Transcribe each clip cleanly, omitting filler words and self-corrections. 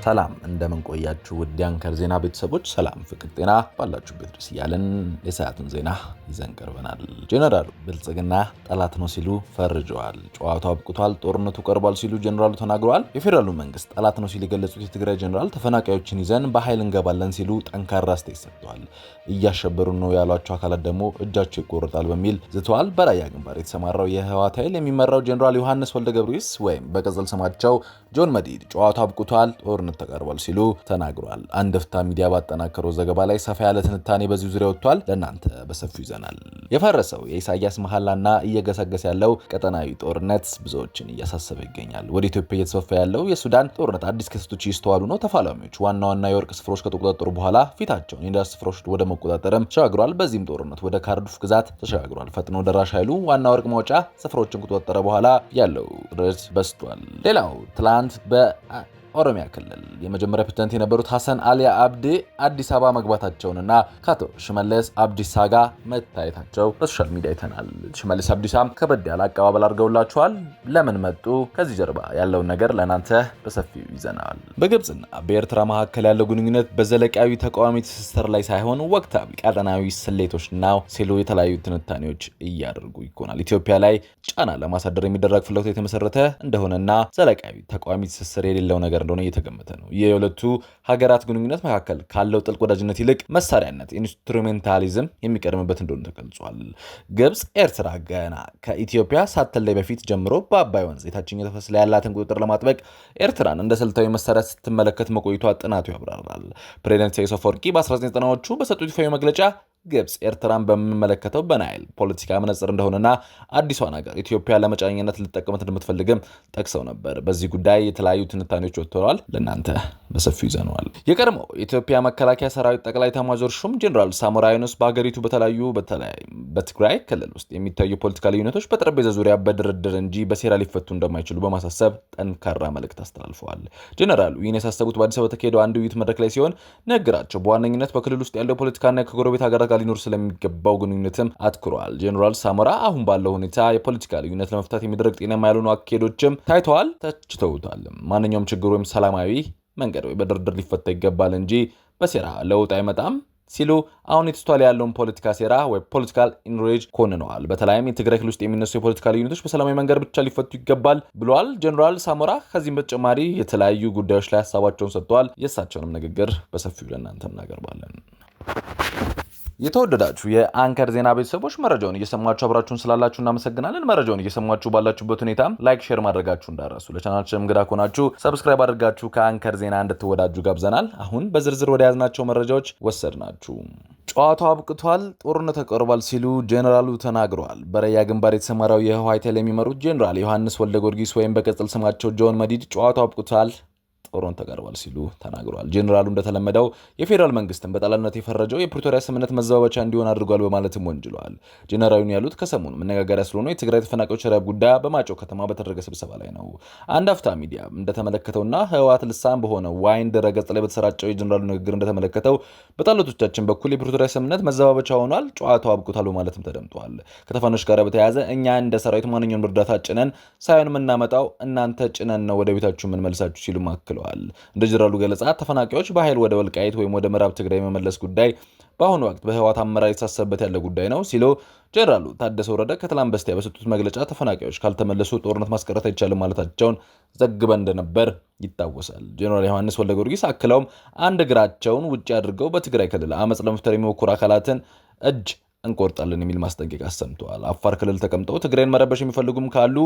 ሰላም እንደምን ቆያችሁ? ውድ የአንከር ዜና ቤተሰቦች ሰላም፣ ፍቅር፣ ጤና ባላችሁበት ድረስ እያለን የሰዓቱን ዜና ይዘን ቀርበናል። ጄኔራሉ ብልጽግና ጠላት ነው ሲሉ ፈርጀዋል። ጨዋታው አብቅቷል፣ ጦርነቱ ቀርቧል ሲሉ ጄኔራሉ ተናግረዋል። የፌዴራሉ መንግስት ጠላት ነው ሲል የገለጹት የትግራይ ጄኔራል ተፈናቃዮችን ይዘን በኃይል እንገባለን ሲሉ ጠንካራ አስተያየት ሰጥተዋል። እያሸበሩ ነው ያሏቸው አካላት ደግሞ እጃቸው ይቆረጣል በሚል ዝተዋል። በራያ ግንባር የተሰማራው የህወሓት ኃይል የሚመራው ጄኔራል ዮሐንስ ወልደ ገብርኤል ወይም በቅጽል ስማቸው ጆን መዲድ ጨዋታው አብቅቷል፣ ጦርነት ተቃርቧል ሲሉ ተናግሯል። አንድ ፍታ ሚዲያ ባጠናከረው ዘገባ ላይ ሰፋ ያለ ትንታኔ በዚሁ ዙሪያ ወጥቷል። ለእናንተ በሰፊው ይዘናል። የፈረሰው የኢሳያስ መሐላና እየገሰገሰ ያለው ቀጠናዊ ጦርነት ብዙዎችን እያሳሰበ ይገኛል። ወደ ኢትዮጵያ እየተስፋፋ ያለው የሱዳን ጦርነት አዲስ ክስተቶች እየስተዋሉ ነው። ተፋላሚዎች ዋና ዋና የወርቅ ስፍራዎች ከተቆጣጠሩ በኋላ ፊታቸውን የነዳጅ ስፍራዎች ወደ መቆጣጠርም ተሸጋግሯል። በዚህም ጦርነት ወደ ካርዱፍ ግዛት ተሸጋግሯል። ፈጥኖ ደራሽ ኃይሉ ዋና ወርቅ ማውጫ ስፍራዎችን ከተቆጣጠረ በኋላ ያለው ጥረት በስቷል። ሌላው ትላንት በኦሮሚያ ክልል የመጀመሪያ ፕሬዝዳንት የነበሩት ሐሰን አሊ አብዲ አዲስ አበባ መግባታቸውንና ከአቶ ሽመልስ አብዲሳ ጋር መታየታቸው በ social media አይተናል። ሽመልስ አብዲሳም ከበድ ያለ አቀባበል አድርገውላቸዋል። ለምን መጡ? ከዚህ ጀርባ ያለውን ነገር ለእናንተ በሰፊው ይዘናል። በግብፅና በኤርትራ መካከል ያለው ግንኙነት በዘለቃዊ ተቃዋሚ ትስስር ላይ ሳይሆን ወቅታዊ ቀጠናዊ ስሌቶች ነው ሲሉ የተለያዩ ትንታኔዎች እያደርጉ ይሆናል። ኢትዮጵያ ላይ ጫና ለማሳደር የሚደረግ ፍላጎት የተመሰረተ እንደሆነና ዘለቃዊ ተቃዋሚ ትስስር የሌለው ነገር እንደሆነ እየተገመተ ነው። የሁለቱ ሀገራት ግንኙነት መካከል ካለው ጥልቅ ወዳጅነት ይልቅ መሳሪያነት instrumentalism የሚቀድምበት እንደሆነ ተገልጿል። ግብፅ ኤርትራ ገና ከኢትዮጵያ ሳትለይ በፊት ጀምሮ በአባይ ወንዝ የታችኛው ተፋሰስ ላይ ያላትን ቁጥጥር ለማጥበቅ ኤርትራን እንደ ስልታዊ መሳሪያ ስትመለከት መቆይቷ ጥናቱ ያብራራል። ፕሬዚደንት ኢሳያስ አፈወርቂ በ1990ዎቹ በሰጡት ይፋዊ መግለጫ ግብፅ ኤርትራን በምመለከተው በናይል ፖለቲካ መነጽር እንደሆነና አዲሷን ሀገር ኢትዮጵያ ለመጫኝነት ልጠቀመት እንደምትፈልግም ጠቅሰው ነበር። በዚህ ጉዳይ የተለያዩ ትንታኔዎች ወጥተዋል። ለእናንተ በሰፊው ይዘነዋል። የቀድሞው የኢትዮጵያ መከላከያ ሰራዊት ጠቅላይ ኤታማዦር ሹም ጄኔራል ሳሞራ የኑስ በሀገሪቱ በተለያዩ በትግራይ ክልል ውስጥ የሚታዩ የፖለቲካ ልዩነቶች በጠረጴዛ ዙሪያ በድርድር እንጂ በሴራ ሊፈቱ እንደማይችሉ በማሳሰብ ጠንካራ መልእክት አስተላልፈዋል። ጄኔራሉ ይህን ያሳሰቡት በአዲስ አበባ በተካሄደው አንድ ውይይት መድረክ ላይ ሲሆን ንግግራቸው በዋነኝነት በክልል ውስጥ ያለው ፖለቲካና ከጎረቤት ሀገራት ጋር ሊኖር ስለሚገባው ግንኙነትም አትኩረዋል። ጄኔራል ሳሞራ አሁን ባለው ሁኔታ የፖለቲካ ልዩነት ለመፍታት የሚደረግ ጤናማ ያልሆኑ አካሄዶችም ታይተዋል፣ ተችተውታል። ማንኛውም ችግር ወይም ሰላማዊ መንገድ ወይ በድርድር ሊፈታ ይገባል እንጂ በሴራ ለውጥ አይመጣም ሲሉ አሁን የተስተዋለ ያለውን ፖለቲካ ሴራ ወይ political intrigue ኮንነዋል። በተለይም የትግራይ ክልል ውስጥ የሚነሱ የፖለቲካ ልዩነቶች በሰላማዊ መንገድ ብቻ ሊፈቱ ይገባል ብለዋል ጄኔራል ሳሞራ። ከዚህም በተጨማሪ የተለያዩ ጉዳዮች ላይ ሀሳባቸውን ሰጥተዋል። የእሳቸውንም ንግግር በሰፊው ለእናንተ እናቀርባለን። የተወደዳችሁ የአንከር ዜና ቤተሰቦች መረጃውን እየሰማችሁ አብራችሁን ስላላችሁ እናመሰግናለን። መረጃውን እየሰማችሁ ባላችሁበት ሁኔታ like፣ share ማድረጋችሁ እንዳትረሱ፣ ለቻናላችን እንግዳ ከሆናችሁ subscribe አድርጋችሁ ከአንከር ዜና እንድትወዳጁ ጋብዘናል። አሁን በዝርዝር ወደ ያዝናቸው መረጃዎች ወሰድናችሁ። ጨዋታው አብቅቷል፣ ጦርነት ተቀርቧል ሲሉ ጄኔራሉ ተናግረዋል። በራያ ግንባር የተሰማራው የህወሓት ኃይል የሚመሩት ጄኔራል ዮሐንስ ወልደ ጊዮርጊስ ወይም በቅጽል ስማቸው ጆን መዲድ ጨዋታው አብቅቷል፣ ጦርነት ተቃርቧል ሲሉ ተናግረዋል። ጄኔራሉ እንደተለመደው የፌዴራል መንግስትን በጠላትነት የፈረጀው የፕሪቶሪያ ስምምነት መዘባበቻ እንዲሆን አድርጓል በማለትም ወንጅለዋል። ጄኔራሉን ያሉት ከሰሞኑ መነጋገሪያ ስለሆነ የትግራይ ተፈናቃዮች ረሃብ ጉዳይ በማይጨው ከተማ በተደረገ ስብሰባ ላይ ነው። አንድ አፍታ ሚዲያ እንደተመለከተውና ህወሓት ልሳን በሆነ ዋይን ድረገጽ ላይ በተሰራጨው የጄኔራሉ ንግግር እንደተመለከተው በጠላቶቻችን በኩል የፕሪቶሪያ ስምምነት መዘባበቻ ሆኗል፣ ጨዋታው አብቅቷል በማለትም ተደምጠዋል። ከተፈናቃዮች ጋር በተያያዘ እኛ እንደ ሰራዊት ማንኛውም እርዳታ ጭነን ሳይሆን የምናመጣው እናንተ ጭነን ነው ወደ ቤታችሁ የምንመልሳችሁ ሲሉ አክለዋል። እንደ ጄኔራሉ ገለጻ ተፈናቃዮች በኃይል ወደ ወልቃይት ወይም ወደ ምዕራብ ትግራይ የመመለስ ጉዳይ በአሁኑ ወቅት በህወሓት አመራር የተሳሰበበት ያለ ጉዳይ ነው ሲሉ ጄኔራሉ ታደሰ ወረደ ከትላንት በስቲያ በሰጡት መግለጫ ተፈናቃዮች ካልተመለሱ ጦርነት ማስቀረት አይቻልም ማለታቸውን ዘግበን እንደነበር ይታወሳል። ጄኔራል ዮሐንስ ወልደ ጊዮርጊስ አክለውም አንድ እግራቸውን ውጭ አድርገው በትግራይ ክልል አመፅ ለመፍጠር የሚሞክሩ አካላትን እጅ እንቆርጣለን የሚል ማስጠንቀቂያ አሰምተዋል። አፋር ክልል ተቀምጠው ትግራይን መረበሽ የሚፈልጉም ካሉ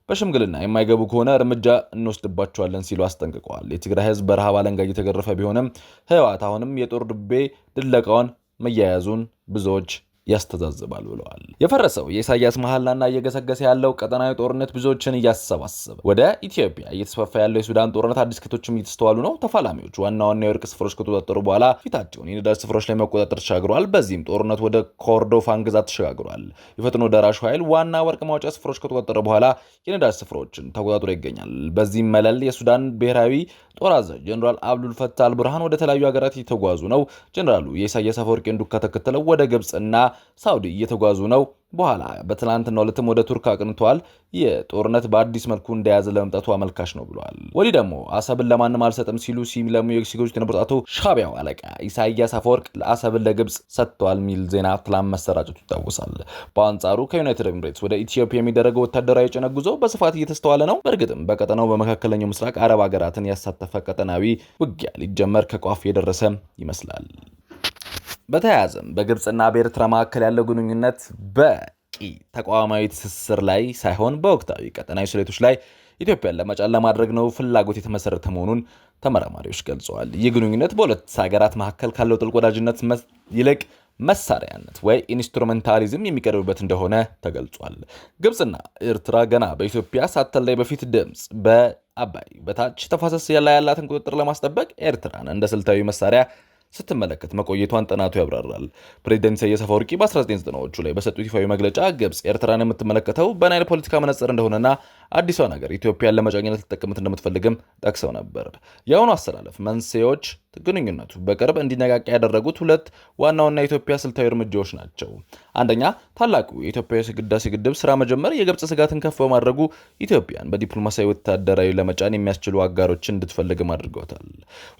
በሽምግልና የማይገቡ ከሆነ እርምጃ እንወስድባቸዋለን ሲሉ አስጠንቅቀዋል። የትግራይ ህዝብ በረሃብ አለንጋ እየተገረፈ ቢሆንም ህወሓት አሁንም የጦር ድቤ ድለቃውን መያያዙን ብዙዎች ያስተዛዝባል ብለዋል። የፈረሰው የኢሳያስ መሐላና እየገሰገሰ ያለው ቀጠናዊ ጦርነት ብዙዎችን እያሰባሰበ ወደ ኢትዮጵያ እየተስፋፋ ያለው የሱዳን ጦርነት አዲስ ክቶችም እየተስተዋሉ ነው። ተፋላሚዎች ዋና ዋና የወርቅ ስፍራዎች ከተቆጣጠሩ በኋላ ፊታቸውን የነዳጅ ስፍራዎች ላይ መቆጣጠር ተሻግረዋል። በዚህም ጦርነት ወደ ኮርዶፋን ግዛት ተሸጋግሯል። የፈጥኖ ደራሹ ኃይል ዋና ወርቅ ማውጫ ስፍራዎች ከተቆጣጠረ በኋላ የነዳጅ ስፍራዎችን ተቆጣጥሮ ይገኛል። በዚህም መለል የሱዳን ብሔራዊ ጦር አዛዥ ጀኔራል አብዱል ፈታህ አልቡርሃን ወደ ተለያዩ ሀገራት እየተጓዙ ነው። ጀኔራሉ የኢሳያስ አፈወርቂን ዱካ ተከትለው ወደ ግብፅና ሳውዲ እየተጓዙ ነው። በኋላ በትናንትናው ዕለትም ወደ ቱርክ አቅንተዋል። የጦርነት በአዲስ መልኩ እንደያዘ ለመምጣቱ አመልካች ነው ብለዋል። ወዲህ ደግሞ አሰብን ለማንም አልሰጥም ሲሉ ሲለሙ ሲገዙት የነበሩት አቶ ሻቢያው አለቃ ኢሳያስ አፈወርቅ ለአሰብን ለግብጽ ሰጥተዋል የሚል ዜና ትላንት መሰራጨቱ ይታወሳል። በአንጻሩ ከዩናይትድ ኤሚሬትስ ወደ ኢትዮጵያ የሚደረገው ወታደራዊ የጭነት ጉዞ በስፋት እየተስተዋለ ነው። በእርግጥም በቀጠናው በመካከለኛው ምስራቅ አረብ ሀገራትን ያሳተፈ ቀጠናዊ ውጊያ ሊጀመር ከቋፍ የደረሰ ይመስላል። በተያያዘም በግብፅና በኤርትራ መካከል ያለው ግንኙነት በቂ ተቋማዊ ትስስር ላይ ሳይሆን በወቅታዊ ቀጠናዊ ስሌቶች ላይ ኢትዮጵያን ለመጫን ለማድረግ ነው ፍላጎት የተመሰረተ መሆኑን ተመራማሪዎች ገልጸዋል። ይህ ግንኙነት በሁለት ሀገራት መካከል ካለው ጥልቅ ወዳጅነት ይልቅ መሳሪያነት ወይ instrumentalism የሚቀርብበት እንደሆነ ተገልጿል። ግብፅና ኤርትራ ገና በኢትዮጵያ ሳተላይ በፊት ድምፅ በአባይ በታች ተፋሰስ ላይ ያላትን ቁጥጥር ለማስጠበቅ ኤርትራን እንደ ስልታዊ መሳሪያ ስትመለከት መቆየቷን ጥናቱ ያብራራል። ፕሬዚደንት ኢሳያስ አፈወርቂ በ1990ዎቹ ላይ በሰጡት ይፋዊ መግለጫ ግብጽ ኤርትራን የምትመለከተው በናይል ፖለቲካ መነጽር እንደሆነና አዲሷን ሀገር ኢትዮጵያን ለመጫኝነት ልትጠቀምት እንደምትፈልግም ጠቅሰው ነበር። የአሁኑ አሰላለፍ መንስኤዎች ግንኙነቱ በቅርብ እንዲነቃቃ ያደረጉት ሁለት ዋና ዋና የኢትዮጵያ ስልታዊ እርምጃዎች ናቸው። አንደኛ፣ ታላቁ የኢትዮጵያ ህዳሴ ግድብ ስራ መጀመር የግብጽ ስጋትን ከፍ በማድረጉ ኢትዮጵያን በዲፕሎማሲያዊ ወታደራዊ ለመጫን የሚያስችሉ አጋሮችን እንድትፈልግም አድርገውታል።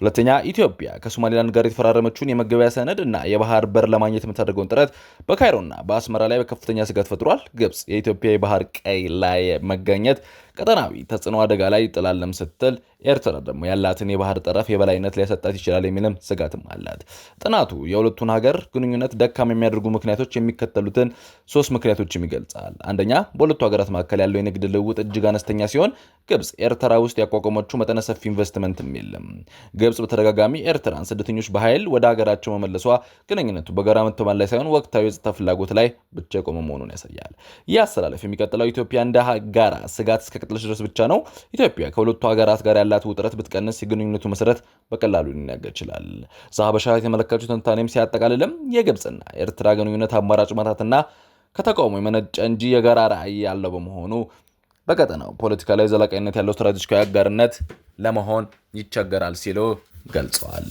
ሁለተኛ፣ ኢትዮጵያ ከሶማሊላንድ ጋር የተፈራረመችውን የመገበያ ሰነድ እና የባህር በር ለማግኘት የምታደርገውን ጥረት በካይሮና በአስመራ ላይ በከፍተኛ ስጋት ፈጥሯል። ግብጽ የኢትዮጵያ የባህር ቀይ ላይ መገኘት ቀጠናዊ ተጽዕኖ አደጋ ላይ ይጥላልም ስትል፣ ኤርትራ ደግሞ ያላትን የባህር ጠረፍ የበላይነት ሊያሰጣት ይችላል የሚልም ስጋትም አላት። ጥናቱ የሁለቱን ሀገር ግንኙነት ደካማ የሚያደርጉ ምክንያቶች የሚከተሉትን ሶስት ምክንያቶችም ይገልጻል። አንደኛ፣ በሁለቱ ሀገራት መካከል ያለው የንግድ ልውውጥ እጅግ አነስተኛ ሲሆን ግብጽ ኤርትራ ውስጥ ያቋቋመችው መጠነ ሰፊ ኢንቨስትመንትም የለም። ግብጽ በተደጋጋሚ ኤርትራን ስደተኞች በኃይል ወደ ሀገራቸው መመለሷ ግንኙነቱ በጋራ መተማመን ላይ ሳይሆን ወቅታዊ የጸጥታ ፍላጎት ላይ ብቻ የቆመ መሆኑን ያሳያል። ይህ አሰላለፍ የሚቀጥለው ኢትዮጵያ እንደ ጋራ ስጋት እስከቀጠለች ድረስ ብቻ ነው። ኢትዮጵያ ከሁለቱ ሀገራት ጋር ያላት ውጥረት ብትቀንስ የግንኙነቱ መሰረት በቀላሉ ሊናጋ ይችላል። ዘሐበሻ የተመለከቱ ትንታኔም ሲያጠቃልልም የግብፅና ኤርትራ ግንኙነት አማራጭ ማጣትና ከተቃውሞ የመነጨ እንጂ የጋራ ራዕይ ያለው በመሆኑ በቀጠናው ፖለቲካ ላይ ዘላቂነት ያለው ስትራቴጂካዊ አጋርነት ለመሆን ይቸገራል ሲሉ ገልጸዋል።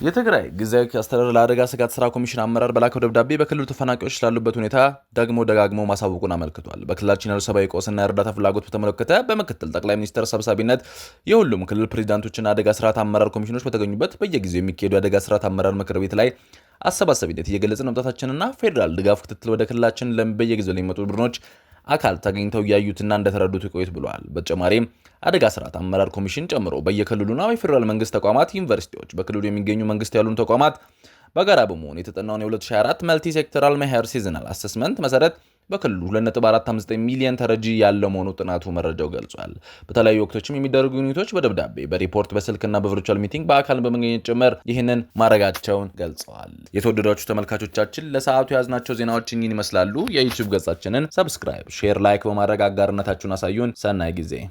የትግራይ ጊዜያዊ አስተዳደር ለአደጋ ስጋት ስራ ኮሚሽን አመራር በላከው ደብዳቤ በክልሉ ተፈናቃዮች ስላሉበት ሁኔታ ደግሞ ደጋግሞ ማሳወቁን አመልክቷል። በክልላችን ያሉ ሰብአዊ ቀውስና የእርዳታ ፍላጎት በተመለከተ በምክትል ጠቅላይ ሚኒስትር ሰብሳቢነት የሁሉም ክልል ፕሬዚዳንቶችና አደጋ ስርዓት አመራር ኮሚሽኖች በተገኙበት በየጊዜው የሚካሄዱ የአደጋ ስርዓት አመራር ምክር ቤት ላይ አሰባሳቢነት እየገለጽን መምጣታችንና ፌዴራል ድጋፍ ክትትል ወደ ክልላችን በየጊዜው ለሚመጡ ቡድኖች አካል ተገኝተው እያዩትና እንደተረዱት ቆይት ብለዋል። በተጨማሪም አደጋ ስርዓት አመራር ኮሚሽን ጨምሮ በየክልሉና የፌዴራል መንግስት ተቋማት፣ ዩኒቨርሲቲዎች፣ በክልሉ የሚገኙ መንግስት ያሉን ተቋማት በጋራ በመሆን የተጠናውን የ2024 multi sectoral መኸር seasonal assessment መሰረት በክልሉ 2.459 ሚሊዮን ተረጂ ያለው መሆኑ ጥናቱ መረጃው ገልጿል። በተለያዩ ወቅቶችም የሚደረጉ ግንኙነቶች በደብዳቤ፣ በሪፖርት፣ በስልክና በ virtual meeting በአካል በመገኘት ጭምር ይህንን ማድረጋቸውን ገልጸዋል። የተወደዳችሁ ተመልካቾቻችን፣ ለሰዓቱ የያዝናቸው ዜናዎች እኚህን ይመስላሉ። የዩቲዩብ ገጻችንን subscribe፣ share፣ like በማድረግ አጋርነታችሁን አሳዩን። ሰናይ ጊዜ።